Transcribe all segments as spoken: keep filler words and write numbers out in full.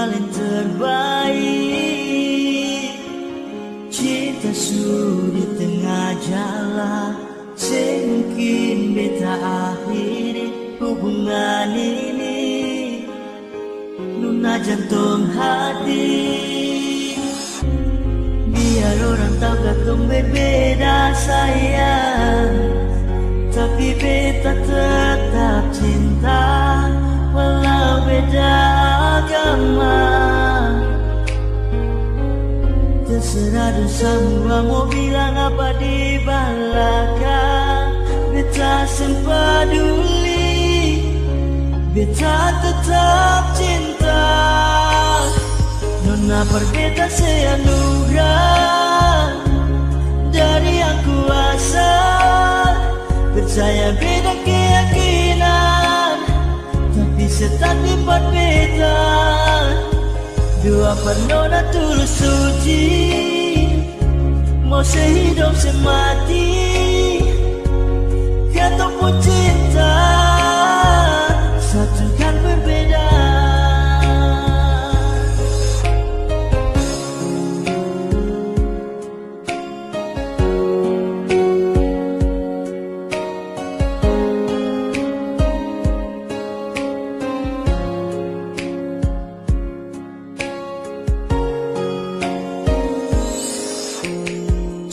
Paling terbaik, cinta su di tengah jalan, seng mungkin beta akhiri hubungan ini. Nona jantong hati, biar orang tau katong berbeda sayang, tapi beta tetap cinta walau beda agama. Terserah dong samua mo bilang apa di balakang, beta seng paduli, beta tetap cinta. Nona par beta se anugrah dari Yang Kuasa, percaya beda keyakinan, tapi setan di pat beta. Doa par nona tulus suci, mo se hidop se mati, katong pung cinta satukan perbedaan.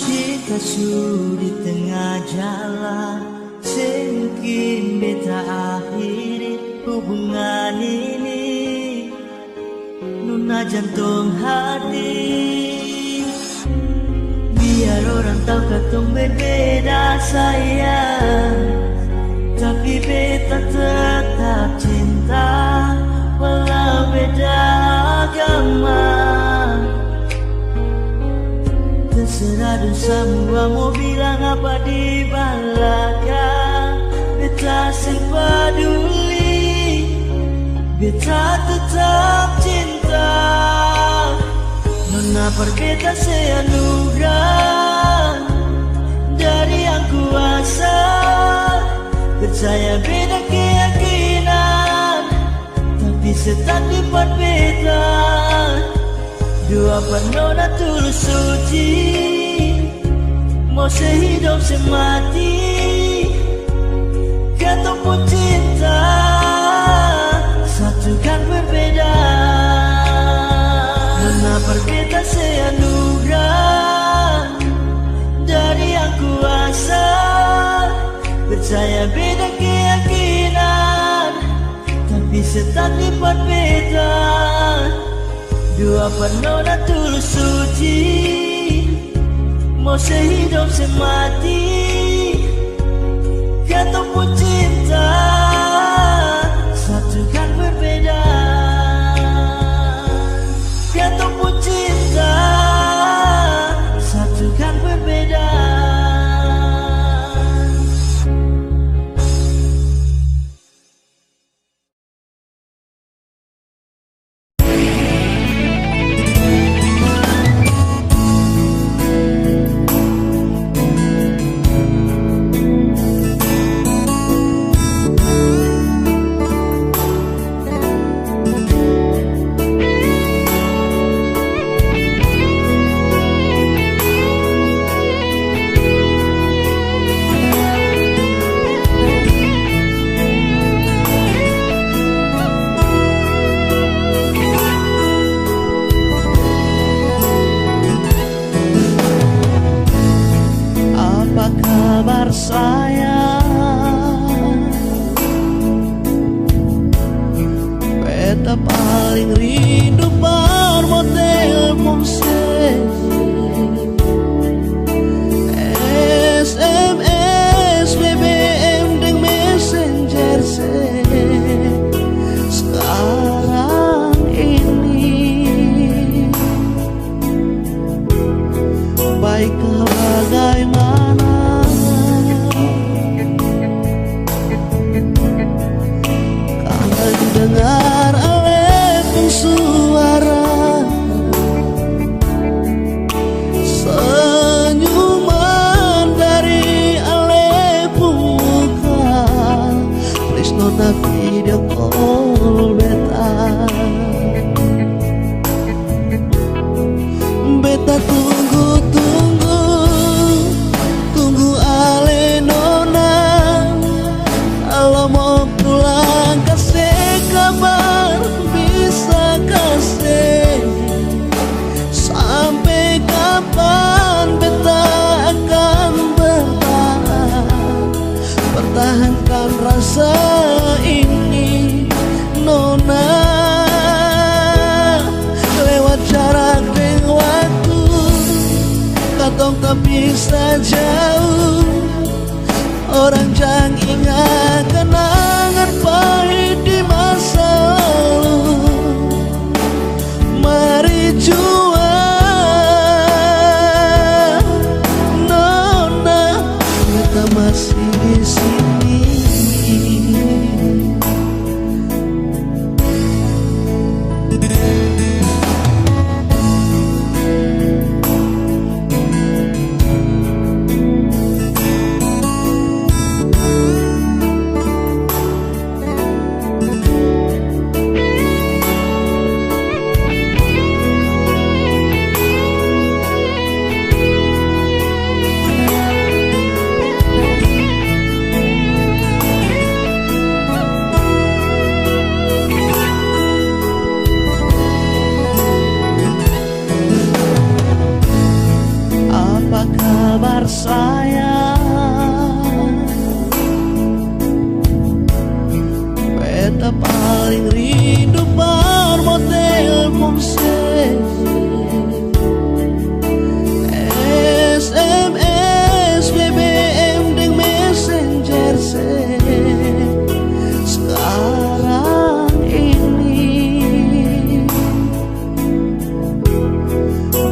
Cinta su di tengah jalan, seng mungkin beta akhiri hubungan ini. Nona jantong hati, biar orang tau katong berbeda sayang, tapi beta tetap cinta walau beda agama. Terserah dong samua mo bilang apa di balakang, beta seng paduli, beta tetap cinta. Nona par beta se anugrah dari Yang Kuasa, percaya beda keyakinan, tapi setan di pat beta. Doa par nona tulus suci, mo se hidop se mati, katong pung cinta satukan perbedaan. Nona par beta se anugrah dari Yang Kuasa, percaya beda keyakinan, tapi setan di pat beta. Doa par nona tulus suci, mo se hidop se mati, katong pung cinta satukan perbedaan. Katong pung cinta satukan perbedaan. Apa kabar sayang? Beta paling rindu par mo telpon se, S M S, B B M deng Messenger se. Skarang ini baik ka bagaimana? Kangen dengar ale pung suara. Bisa jauh, orang jang ingat kenangan pahit di masa lalu. Mari jua, nona, beta masih di sini. Apa kabar sayang? Beta paling rindu par mo telpon se. S M S, B B M, deng Messenger se. Skarang ini,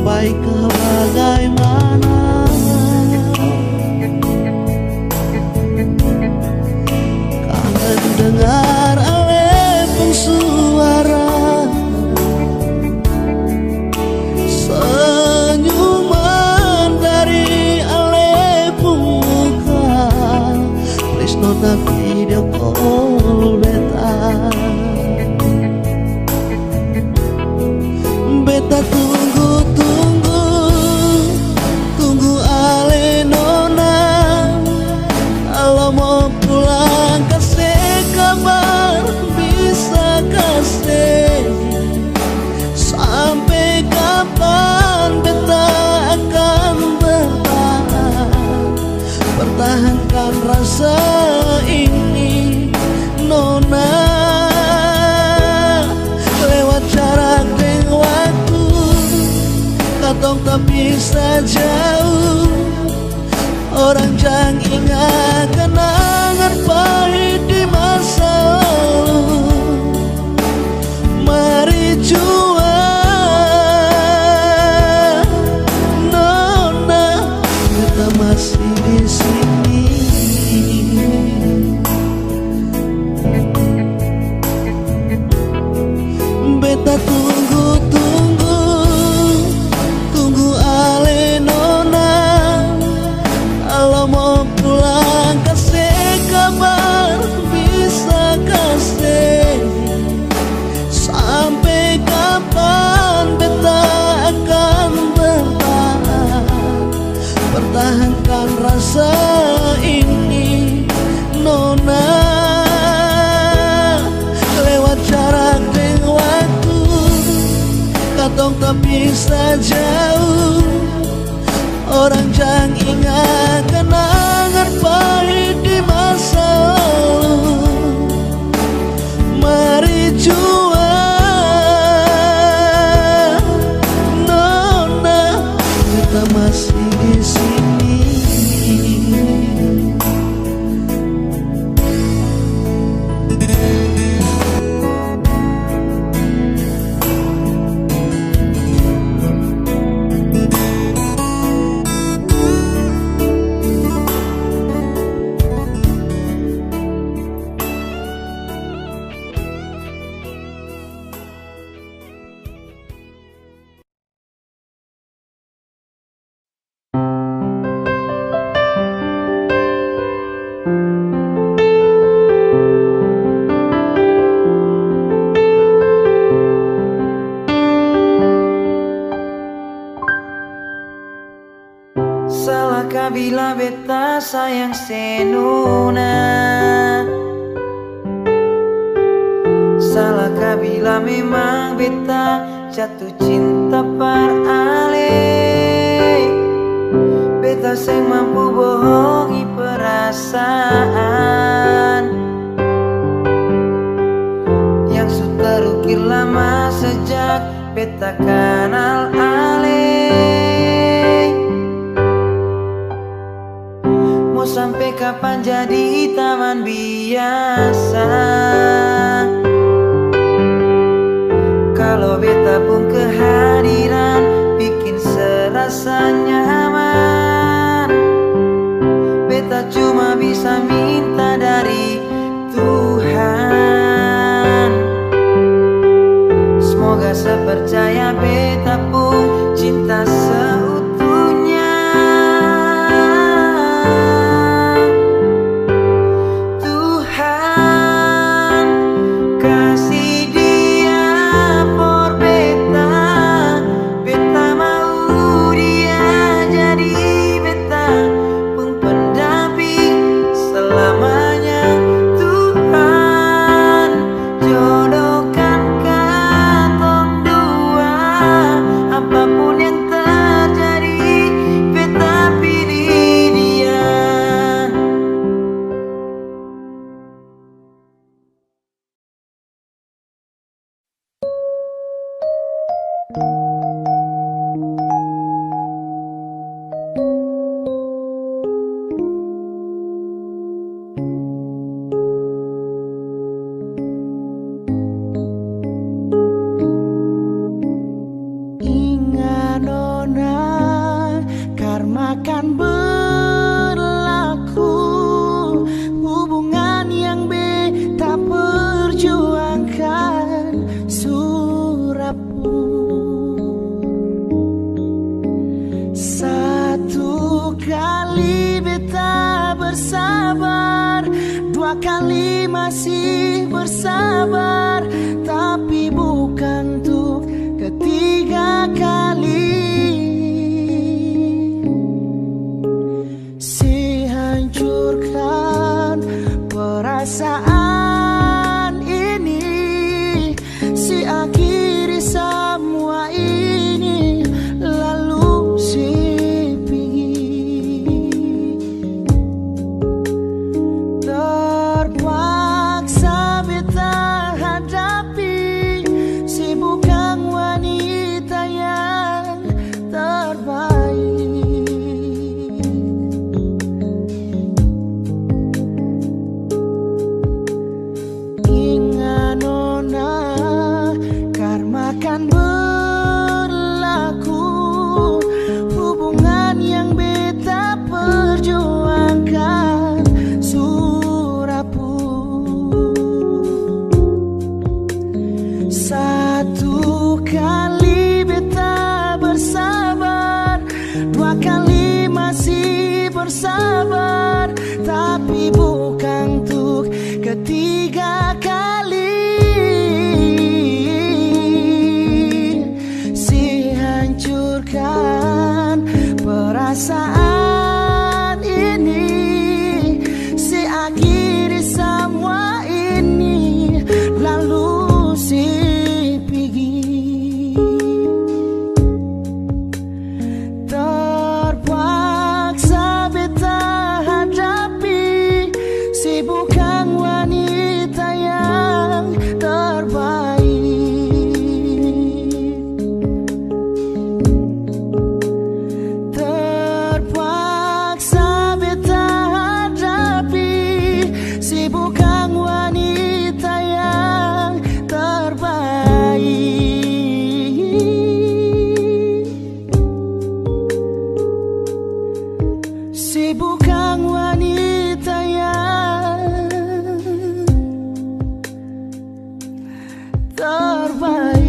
baikkah bagaimana? Kangen dengar ale pung suara, senyuman dari ale pung muka. Please nona video call beta. Beta tunggu-tunggu, tunggu ale nona. Kalo mo pulang kase kabar, bisa kase. Sampe kapan beta akan bertahan? Pertahankan rasa ini, nona. Lewat jarak deng waktu, katong tapisah jauh. Orang jang ingat kenangan pahit di masa lalu. Mari jua, nona, beta masih di sini. Beta tunggu-tunggu, tunggu ale nona. Kalo mo pulang kase kabar, bisa kase. Sampe kapan beta akan bertahan? Pertahankan rasa ini, nona. Lewat jarak deng waktu, katong tapisah jauh. Orang jang ingat kenangan pahit di masa lalu. Mari jua, nona, beta masih di sini. Salah ka bila beta sayang se nona? Salah ka bila memang beta jatuh cinta par ale? Beta seng mampu bohongi perasaan yang su terukir lama sejak beta kanal ale. Kapan jadi taman biasa? Kalo beta pung kehadiran bikin serasa nyaman, beta cuma bisa minta dari Tuhan, semoga sepercaya beta pung cinta seutuhnya. Tuhan, kasi dia for beta, beta mau dia jadi beta pung pendamping selamanya. Tuhan, jodohkan katong dua, apapun yang terjadi, beta pilih dia. Inga nona, karma kan berlaku, hubungan yang beta perjuangkan su rapuh. Satu kali beta bersabar, dua kali masih bersabar, tapi bukan untuk ketiga kali. Se hancurkan perasaan ini, se akhiri samua ini, lalu se pigi. Terpaksa beta hadapi, se bukang wanita yang terbaik. Inga nona, karma kan berlaku, hubungan yang beta perjuangkan su rapuh. Satu kali beta bersabar, dua kali masih bersabar, tapi bukang untuk ketiga kali. Se hancurkan perasaan ini, se akhiri samua ini, lalu se pigi. Terpaksa beta hadapi, se bukang wanita yang terbaik. Terpaksa beta hadapi, se bukang wanita yang terbaik. Se bukang wanita yang terbaik.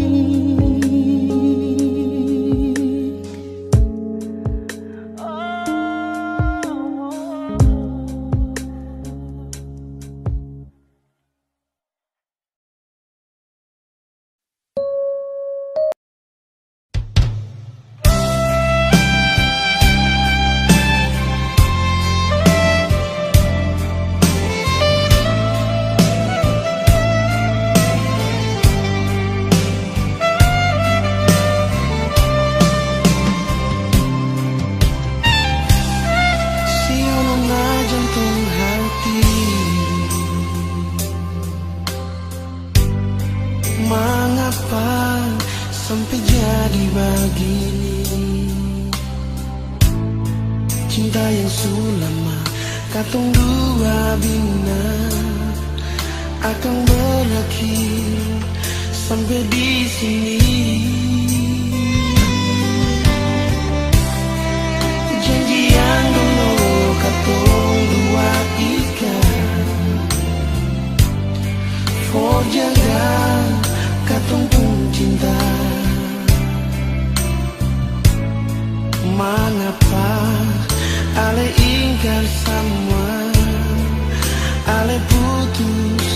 Siang nona jantong hati. Mangapa sampe jadi bagini? Cinta yang su lama Katong dua binar akang berakhir sampe di sini. Janji yang dolo katong dua ikat, for jaga katong pung cinta. Mangapa ale ingkar samua, ale putus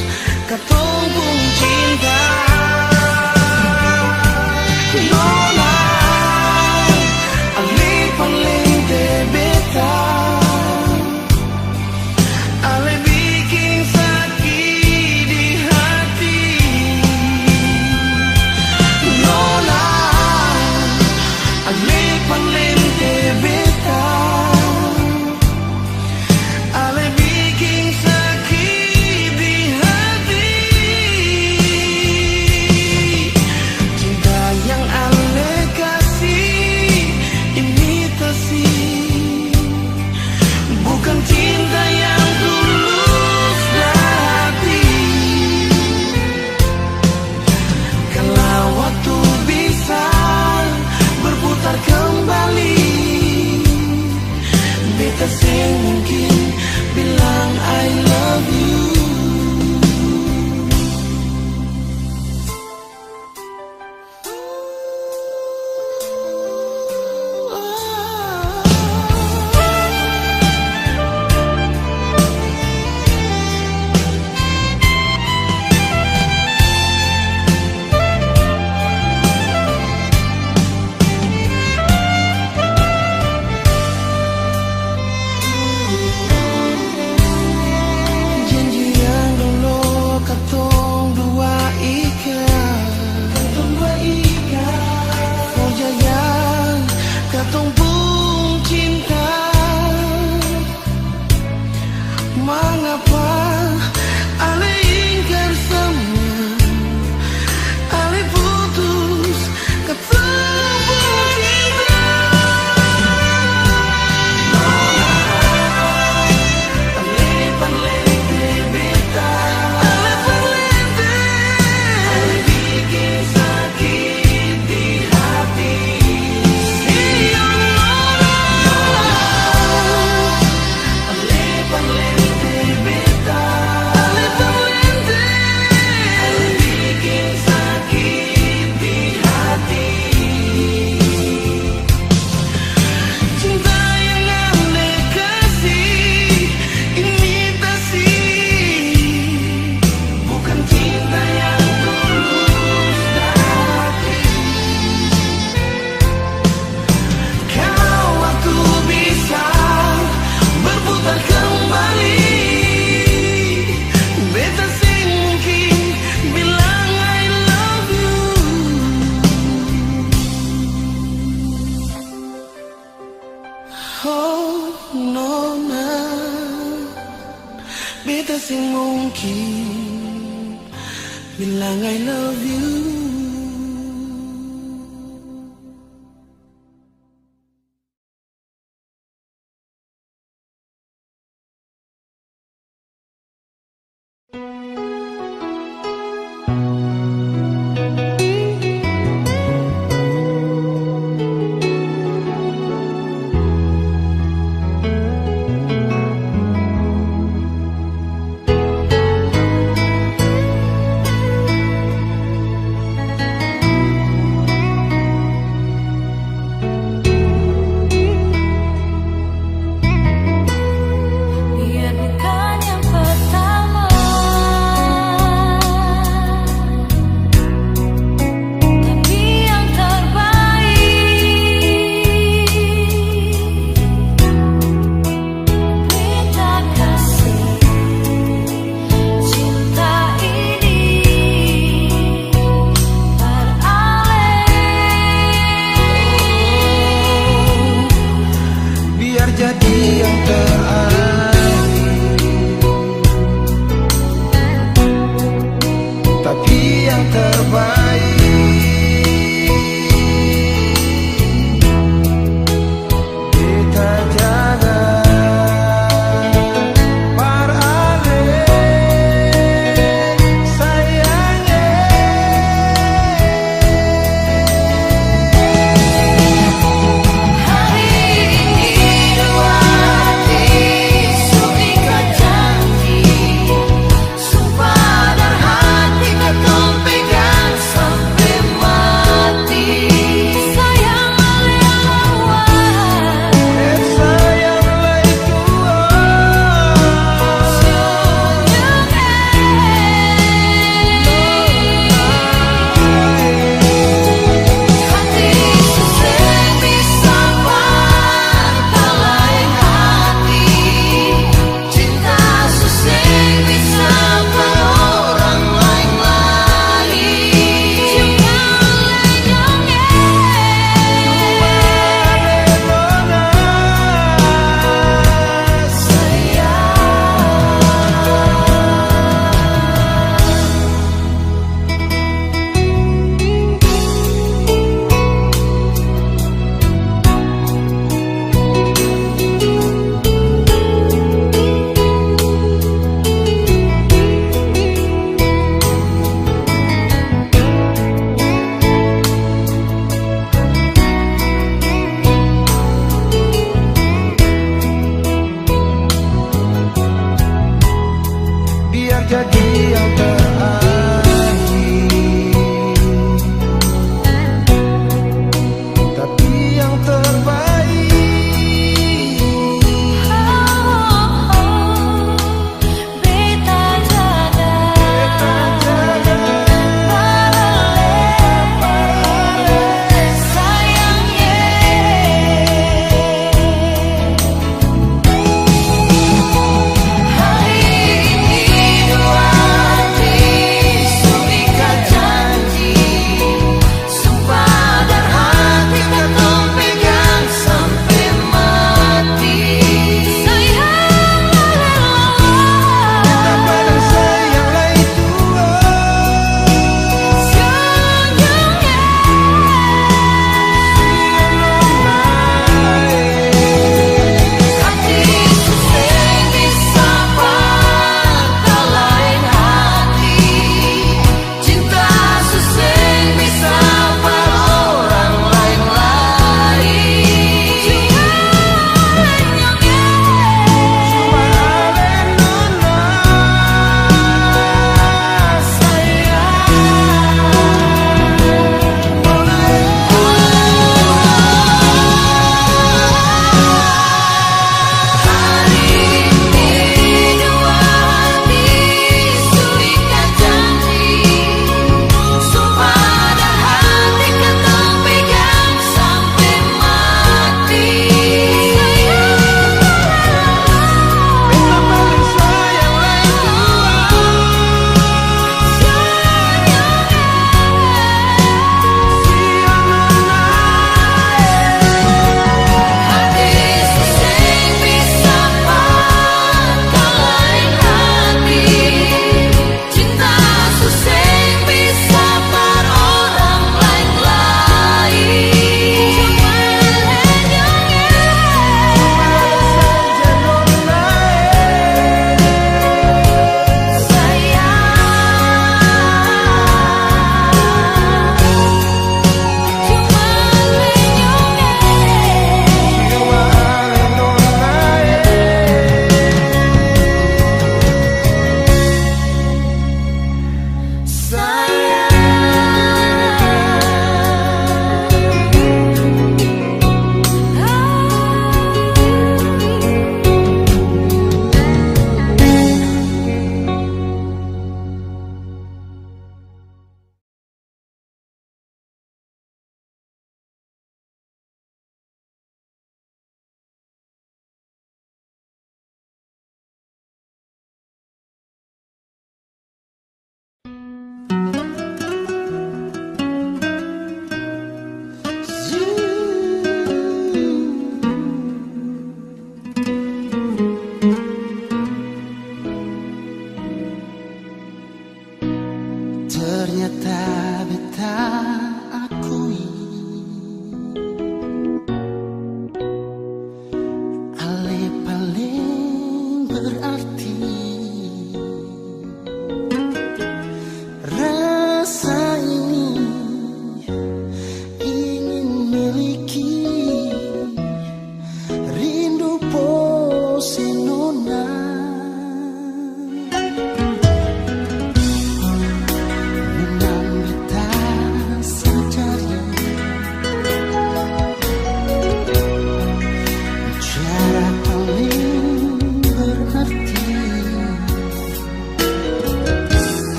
katong pung cinta? Nona, ale paleng te beta. Ale biking saki di hati. Nona, ale paleng te beta. Ale biking saki di hati. Cinta yang ale kasi imitasi. Bukan cinta yang tulus dari hati. Kalau waktu bisa berputar kembali, beta seng mungkin bilang I love you. Janji yang dolo katong dua ikat. Katong dua ikat. For jaga katong pung cinta. Mangapa ale ingkar samua, ale putus katong pung cinta? Cinta yang ale kasi imitasi, bukan cinta yang tulus dari hati. Kalau waktu bisa berputar kembali, beta seng mungkin bilang I love you. Oh, nona, beta seng mungkin bilang I love you.